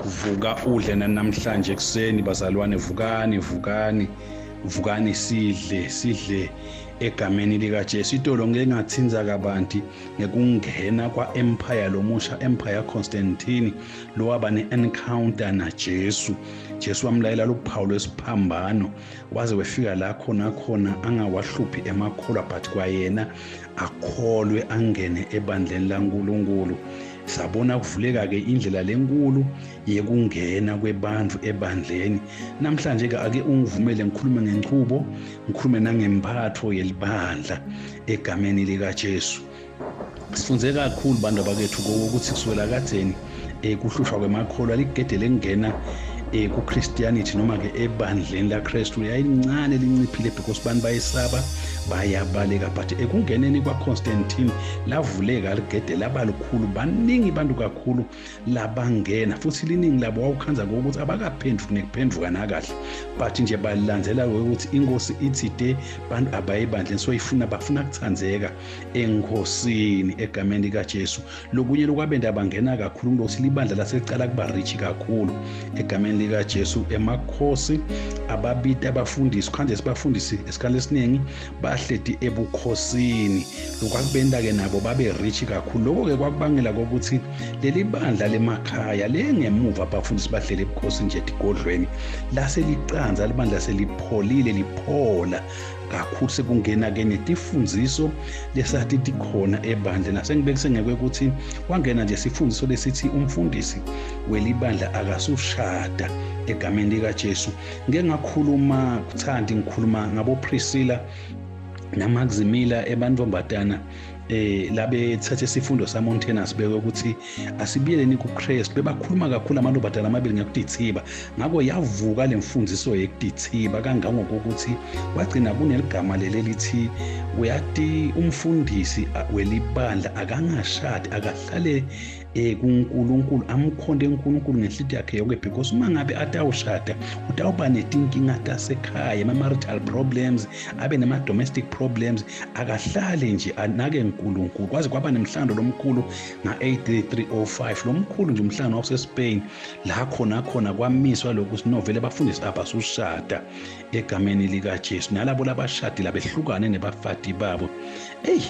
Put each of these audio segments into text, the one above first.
Vuka udle namhlanje ekuseni bazalwane, vukani, vukani, vukani, sidle, sidle egameni likaJesu. Itolo ngeke ngathinza kabanti ngekungena kwa-Empire lomusha, Empire Constantine, lowaba ne-encounter naJesu. Jesu wamlayela luphawu lwesiphambano, waze wefika la khona khona angawahluphi emakholwa, but kwayena akholwe angene ebandleni laNkulunkulu. Sabona kuvuleka-ke indlela lenkulu yekungena kwebantu ebandleni. Namhlanje-ke ake ungivumele ngikhulume ngenchubo, ngikhulume nangempatho yelibandla egameni likaJesu. Sifunze kakhulu bantu abakethu ukuthi kusukela kadzeni kuhlushwa kwemakholwa ligede lekungena ku-Christianity noma-ke ebandleni laKristu yayilincane, linciphile, because bantu bayesaba, bayabaleka. But ekungeneni kwaConstantine lavuleka ligede laba likhulu, baningi abantu kakhulu labangena, futhi liningi labo wawukhanza ngokuthi abakaphenduki nekuphenduka nakahle, but nje balandzela ukuthi inkosi ithi te bantu abaye ebandleni, so ifuna bafuna kuthandzeka enkosini egameni likaJesu. Lokunye lokwabenda bangena kakhulu kulokuthi libandla lasecala kuba rich kakhulu egameni likaJesu. Emakhosi ababita abafundisi, kanje sibafundisi esikhathi esiningi bahleti ebukhosini, lokwakubenda-ke nabo babe rich kakhulu. Lokho-ke kwakubangela kokuthi leli bandla lemakhaya lengemuva abafundisi bahleli ebukhosini nje etigodlweni laseliqanza libandla selipholile, liphola kakhulu, sekungena-ke netifundziso lesathi tikhona ebandleni. Asengibekise ngekwe ukuthi kwangena nje sifundziso lesithi umfundisi welibandla akasushada egameni likaJesu. Ngeke ngakhuluma kuthandi, ngikhuluma ngabo Priscilla naMaximila ebantombatana labe thathe isifundo saMontanus, beke ukuthi asibuyeleni kuKristu. Bebakhuluma kakhulu amantombazana amabili ngekutithiba, ngakho yavuka le mfundiso yekutithiba kangangokuthi kwagcina kuneligama leli lithi uyati umfundisi welibandla akangashadi, akahlale kuNkulunkulu, amkhonde uNkulunkulu ngenhliziyo yakhe yonke, because uma ngabe atawushada utawuba netinkinga tasekhaya, ama-marital problems, abe nema-domestic problems. Akahlale nje anake uNkulunkulu. Kwaze kwaba nemhlangano lomkhulu nga-83305, lo mkhulu nje umhlangano wawuseSpain, la khona khona kwamiswa lokhu sinovele bafundisi abasushada egameni likaJesu, nalabo labashadile abehlukane nebafati babo. Eyi,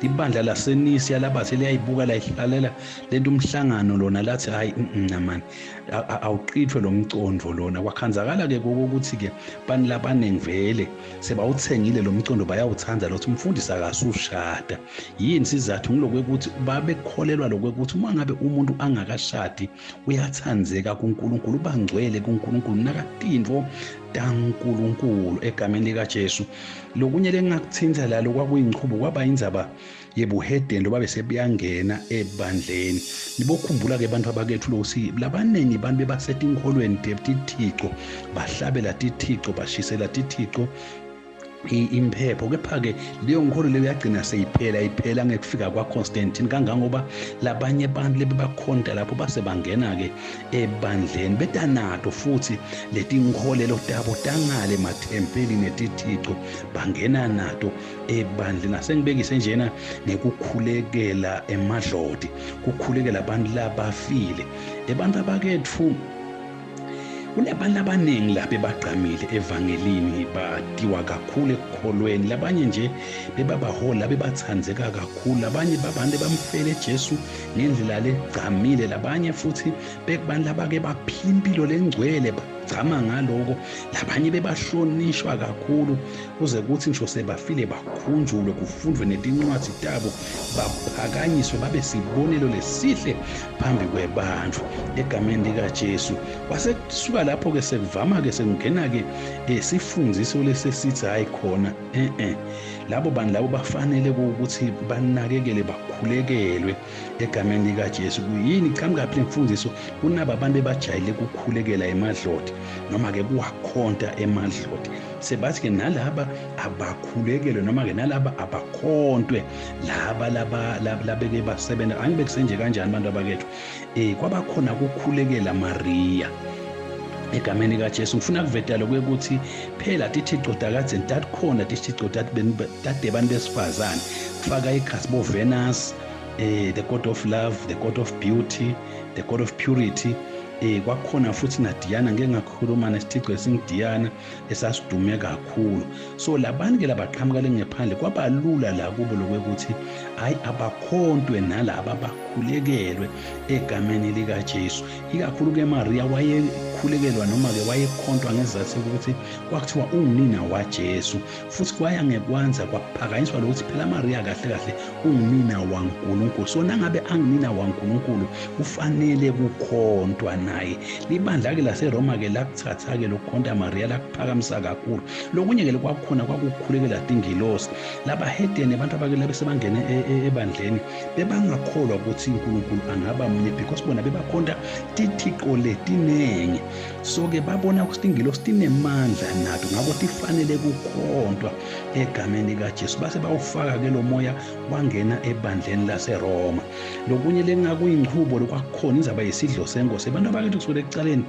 ibandla laseNisia labathe liyayibuka layihlalela lento umhlangano lona, lathi hayi namani awuqithwe lo mcondo lona. Kwakhanzakala-ke kokuthi-ke bantu labaningi vele sebawuthengile lo mcondo, bayawuthanda lokuthi umfundisi akasushada. Yini sizathu? Ngilokhu babekholelwa lokwekuthi uma ngabe umuntu angakashadi uyathandzeka kuNkulunkulu, uba ngcwele kuNkulunkulu, nakatintfo taNkulunkulu egameni likaJesu. Lokunye lengingakuthinta lalo kwakuyinchubo, kwaba indzaba yebuhedeni loba sebuyangena ebandleni. Nibokhumbula-ke bantu abakethu lokuthi labaningi bantu bebasetinkolweni tethixo, bahlabela tithixo, bashisela tithixo imphepho, kepha-ke leyo nkholo leyo yagcina seyiphela, iphela ngekufika kwaConstantine, kangangoba labanye abantu lebebakhonta lapho base bangena-ke ebandleni betanato futhi letinkholelo tabo tangale emathempeli netithixo, bangena nato ebandleni. Asengibekise njena ngekukhulekela emadloti, kukhulekela abantu labafile. Abantu abakethu, kunabantu abaningi lapha ebagqamile evangelini, batiwa kakhulu ekukholweni, labanye nje bebabaholi labebathandzeka kakhulu, labanye babantu bamfele Jesu ngendlela legcamile, labanye futhi bekubantu labake baphila impilo lengcwele, bagcama ngaloko, labanye bebahlonishwa kakhulu kuze kuthi ngisho sebafile bakhunjulwe, kufundwe netincwadzi tabo, baphakanyiswe babe sibonelo lesihle phambi kwebantu egameni likaJesu. Kwasekusuka lapho-ke sekuvama-ke sekungena-ke sifundiso lesesithi hhayi khona labo bantu labo bafanele ukuthi banakekele, bakhulekelwe egameni likaJesu. Kuyini iqhamuka phi lemfundiso? Kunaba abantu ebajayele ukukhulekela emadloti noma-ke kuwakhonta emadloti, sebathi-ke nalaba abakhulekelwe noma-ke nalaba abakhontwe, laba laba labeke basebenza. Angibekise nje kanjani abantu abakethu, kwabakhona kukhulekela Maria egameni likaJesu. Ngifuna kuveta lokho ukuthi phela tithixo takadzeni tatikhona, tithixo tade bantu besifazane, kufaka ikhasi bo Venus, the god of love, the god of beauty, the god of purity. Kwakhona futhi naDiyana, ngeke ngakhuluma nesithixo esinguDiyana esasidume kakhulu. So labantu ke labaqhamuka lengephandle kwabalula la kubo lokuthi hayi, abakhontwe nalaba bakhulekelwe egameni likaJesu. Ikakhulu ke Maria wayekhulekelwa noma ke wayekhontwa ngezathu sokuthi kwakuthiwa ungunina waJesu, futhi kwaya ngekwanza kwaphakanyiswa lokuthi phela Maria kahle kahle ungunina waNkulunkulu. So nangabe angunina waNkulunkulu kufanele kukhontwa naye. Libandla-ke laseRoma-ke lakuthatha-ke lokukhonta Maria, lakuphakamisa kakhulu. Lokunye-ke kwakukhona kwakukhulekela tingilosi. Labahedeni, abantu abake sebangene ebandleni, bebangakholwa ukuthi uNkulunkulu angaba munye because bona bebakhonta tithixo letinengi. So-ke babona ukuthi tingilosi tinemandla nato, ngakho tifanele kukhontwa egameni likaJesu. Base bawufaka-ke lo moya wangena ebandleni laseRoma. Lokunye lengakuyinchubo lokwakukhona indzaba yesidlo senkosi. Abantu abakithi kusukela ekucaleni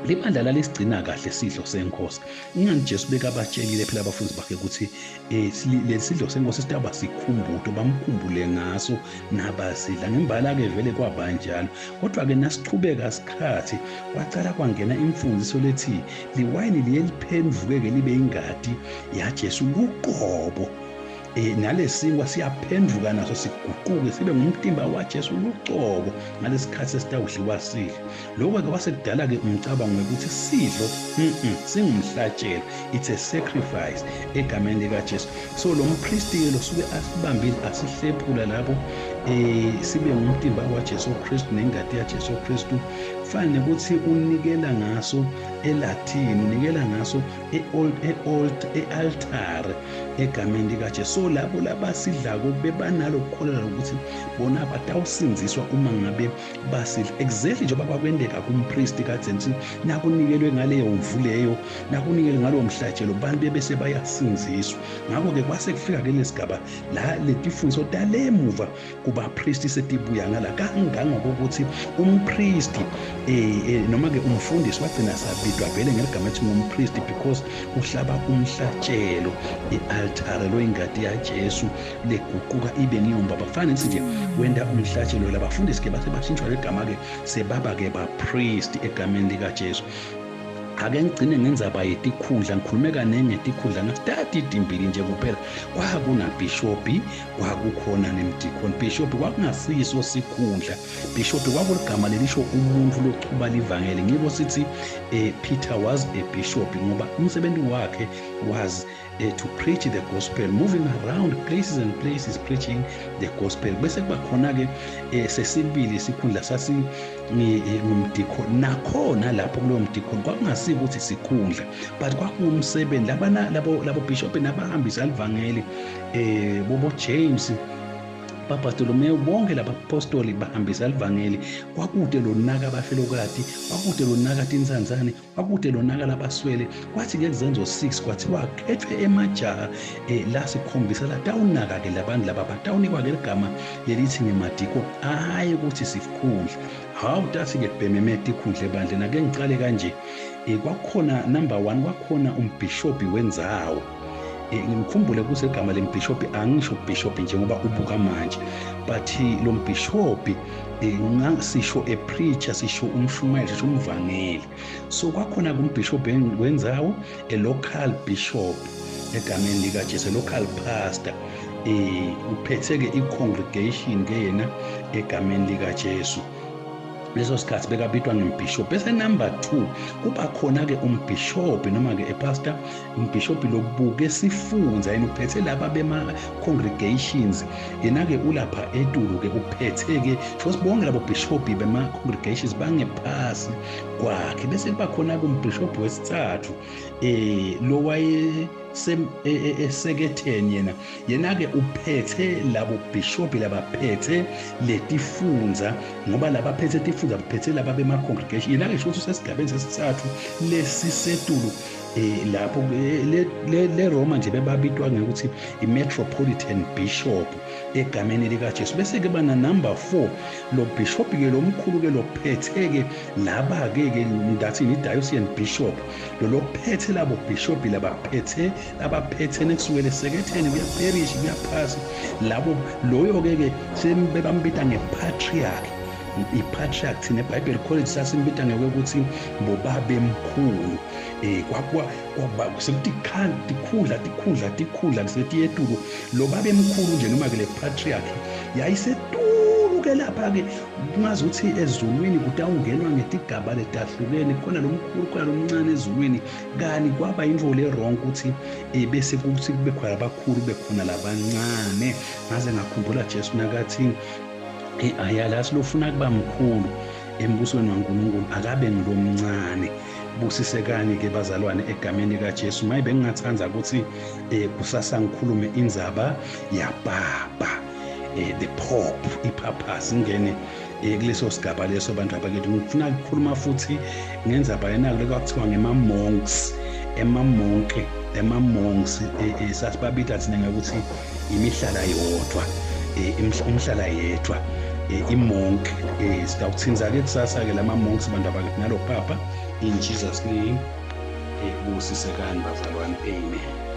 libandla lalisigcina kahle sidlo senkosi. Ingani Jesu bekabatshelile phela abafundi bakhe ukuthi leli sidlo senkosi sitaba sikhumbuto, bamkhumbule ngaso nabasidla. Ngembala-ke vele kwabanjalo. Kodwa-ke nasichubeka sikhathi kwacala kwangena imfundiso lethi liwayini liye liphenduke-ke libe ingadi yaJesu luqobo. Nalesinkwa siyaphenduka naso siguquke sibe ngumtimba waJesu lucobo ngalesikhathi esitawudliwa sidlo. Lokho-ke kwasekudala-ke umcabango wokuthi sidlo singumhlatshelo, it's a sacrifice egameni likaJesu. So lo mpristi-ke losuke asibambile asihlephula lapho sibe ngumtimba waJesu Kristu nengadi yaJesu Kristu, kufana nekuthi unikela ngaso elathini, unikela ngaso e-altare egameni likaJesu. So labo labasidlako bebanalo ukukholelwa ukuthi bona batawusindziswa uma ngabe basidla, exactly njengoba kwakwendeka kumpristi kadzeni, nakunikelwe ngaleyo mvu leyo, nakunikelwe ngalowo mhlatshelo, bantu bebese bayasindziswa. Ngakho-ke kwase kufika ke lesigaba la letifundiso talemuva kubapristi setibuya ngala, kangangokuthi umpristi noma ke umfundisi wagcina sabidwa vele ngeligama ethi ngumpristi because uhlaba umhlatshelo e-altare loyingadi yaJesu leguquka ibe ngiyomba. Bafana nje wenda umhlatshelo. Labafundisi ke base bashintshwa legama ke sebaba ke bapristi egameni likaJesu. Ake ngigcine ngenzaba yetikhundla, ngikhulume kaningi ngetikhundla, ngathi timbili nje kuphela. Kwakunabhishobhi, kwakukhona nemdikhoni. Bhishobhi kwakungasiso sikhundla, bhishobhi kwakuligama lelisho umuntu lochuba livangeli. Ngibo sithi Peter was a bishop ngoba umsebenzi wakhe was to preach the gospel, moving around places and places preaching the gospel. Bese kuba khona-ke sesibili isikhundla sasi ngumdikhoni. Nakhona lapho kulowo mdikhoni kwakungasiko ukuthi sikhundla, but kwakungumsebenzi. Labana labo bishop nabahambisa livangeli, bobo James, baBartolomeo, bonke labapostoli bahambisa livangeli. Kwakude lonaka abafelokati, kwakude lonaka tinsanzane, kwakude lonaka labaswele. Kwathi-ke kuZenzo 6 kwathiwa khethwe emajaha la sikhombisa latawunaka-ke labantu laba, batawunikwa-ke ligama lelithi ngemadiko, hhayi ukuthi sikhundla. Hawu, tathi-ke bhememeta ikhundla ebandleni. Ake ngicale kanje, kwakukhona number 1, kwakhona umbhishobhi wendzawo. Ngikhumbule ukuthi igama lembhishobhi, angisho bishop njengoba ubuka manje, but lo mbhishobhi sisho a preacher, sisho umshumayeli, sisho umvangeli. So kwakhona kumbhishobhi wendzawo, a local bishop egameni likaJesu, a local pastor, uphethe-ke i-congregation ke yena egameni likaJesu. Leso sikhathi bekabitwa ngembhishobhi. Bese number 2 kuba khona-ke umbhishobhi noma-ke epastor, umbhishobhi lobuke sifunza, yena uphethe laba bema-congregations, yena-ke ulapha etulu-ke uphethe-ke shosi bonke labo bhishobhi bema-congregations bangephasi kwakhe. Bese kuba khona-ke umbhishobhi wesithathu, lo waye eseketheni, yena-ke uphethe labo bhishobhi labaphethe letifunza, ngoba labaphethe tifundza baphethe laba bema-congregation. Yena-ke sho ukuthi usesigabeni sesithathu lesisetulu lapho le Roma nje bebabitwa ngekuthi i-metropolitan bishop egameni likaJesu. Bese ke bana number 4, lo bishop ke lomkhulu ke lophethe ke laba ke ke ngathi ni diocesan bishop, lo lophethe labo bishop labaphethe abaphethe nekusukela eseketheni kuya parish kuya phasi labo, loyo ke ke sebambita ngepatriarch. I-patriarch thina eBhayibheli College sasimbita ngekuthi bobabemkhulu. Kwakwa sekuthi tikhundla tikhundla tikhundla kusetiyetulu lo babemkhulu nje noma ke le patriarch yayisetulu ke lapha ke kungazi ukuthi ezulwini kutawungenwa ngetigaba letahlukene, khona lo mkhulu khona lo mncane ezulwini. Kani kwaba into le wrong ukuthi bese kuthi kube khona abakhulu bekhona labancane. Ngaze ngakhumbula Jesu nakathi ayalazi lofuna kuba mkhulu embusweni waNkulunkulu akabe ngilomncane. Busisekani ke bazalwane egameni likaJesu. Maye bengingathanda ukuthi kusasa ngikhulume indzaba yapapa, the Pope, iphaphasi, ngene kuleso sigaba leso abantu abakithi. Ngifuna ukukhuluma futhi ngenzaba yena le kwakuthiwa ngema-monks, ema-monk, ema-monks, sasibabita thina ngekuthi imihlala yodwa, umhlala yedwa, i-monk. Sitawuthinza-ke kusasa-ke lama-monks bantu abakithi nalo papa, in Jesus name. Busisekani bazalwane, amen.